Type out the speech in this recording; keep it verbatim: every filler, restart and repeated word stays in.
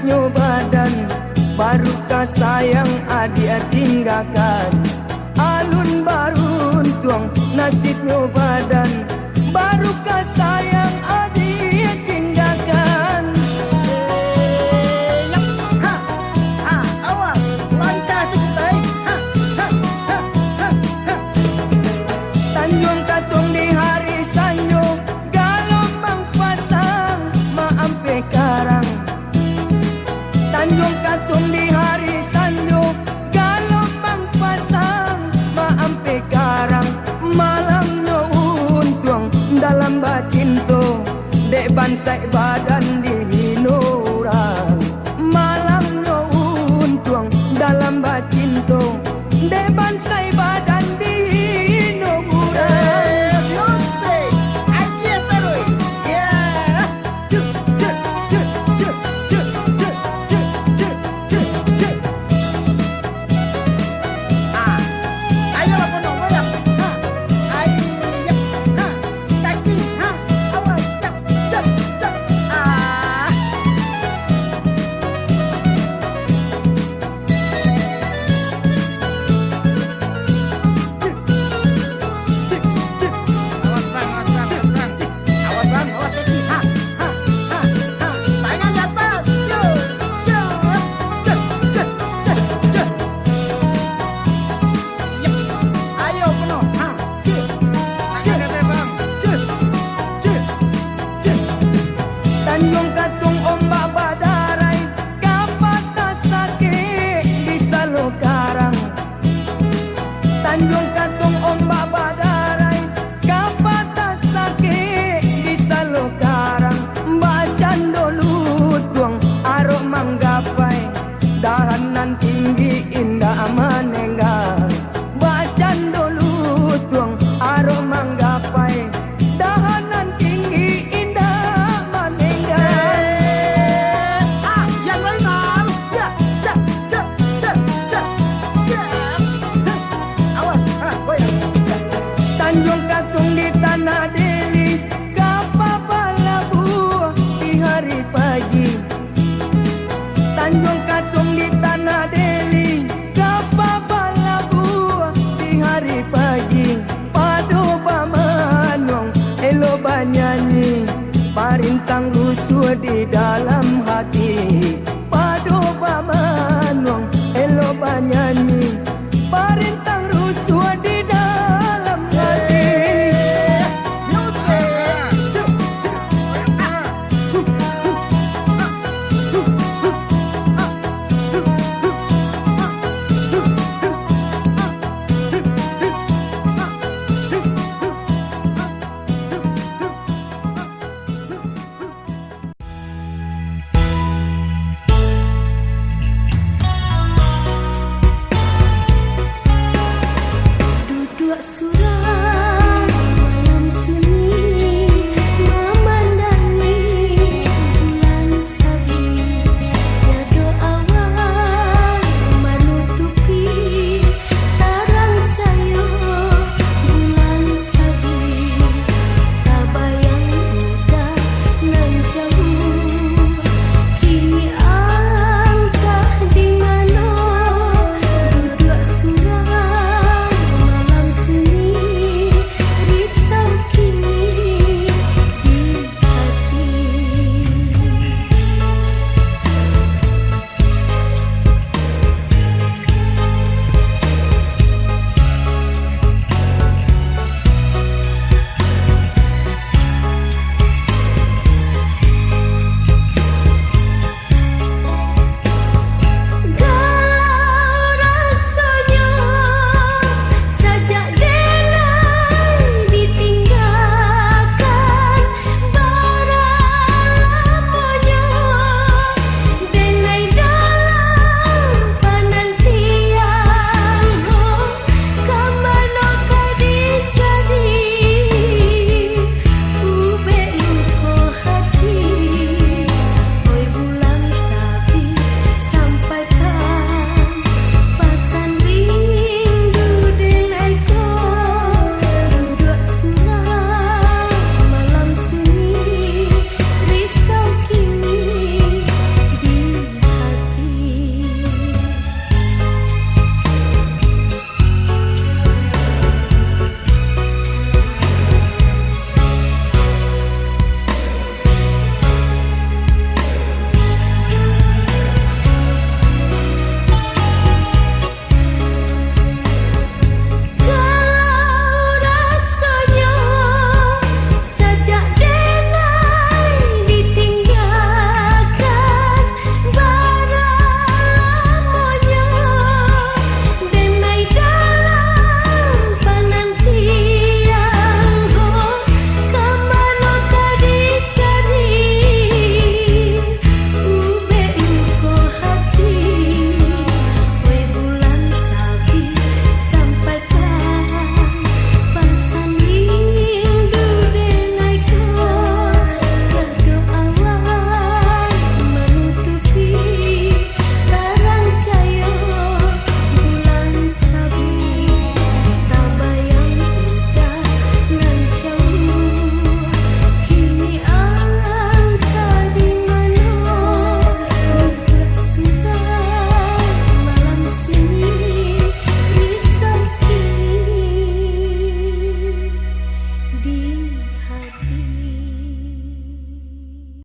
Nyo badan, baru ka sayang adiak tinggakan. Alun baruntuang nasibnyo badan, baru ka sayang adiak tinggakan. Ha, ha, awas, langkah cukuik baik. Ha, ha, ha, ha, ha. Tanjuang Katuang di hari sanjo, galombang pasang maampeh karang. Tanjuang Katuang di hari sanjo, galombang pasang maampeh karang. Malangnyo untuang dalam bacinto, dek bansaik badan dihino urang. Malangnyo untuang dalam bacinto, dek bansaik badan dihino urang. Eh, musik, agiah taruih. Ya. Ah, ayolah, Pono, goyang. Ha, ayo, ha, kaki, ha, awas, cak, cak, cak. Ah. Awas, Bang, awas, Bang, awas, Bang. Awas, Bang, awas kaki. Ha, ha, ha, ha. Tangan di atas. Yo. Yo. Yo. Yo. Yo. Yo. Yo. Ayo, Pono. Ha. Yo. Yo. Yo. Yo. Yo. Tanjuang Katuang ombak badarai, kapatah sakik di Salo Karang. Tanjuang Katuang ombak badarai, kapatah sakik di Salo Karang. Bacando lutuang arok manggapai, dahan nan tinggi indak manengga. Bacando lutuang arok manggapai, dahan nan tinggi indak manengga. Eh, ah, yang lain, ah. Ya, ya, ya, ya, ya, ya. Awas, ah, goyang. Ya. Tanjuang Katuang di Tanah Deli, kapa balabuah di hari pagi. Tanjuang Katuang di Tanah Deli, kapa balabuah di hari pagi. Pado bamanuang, elok banyanyi, parintang rusuah di dalam hati. Pado bamanuang, elok banyanyi, parintang rusuah di dalam hati. Duduak su-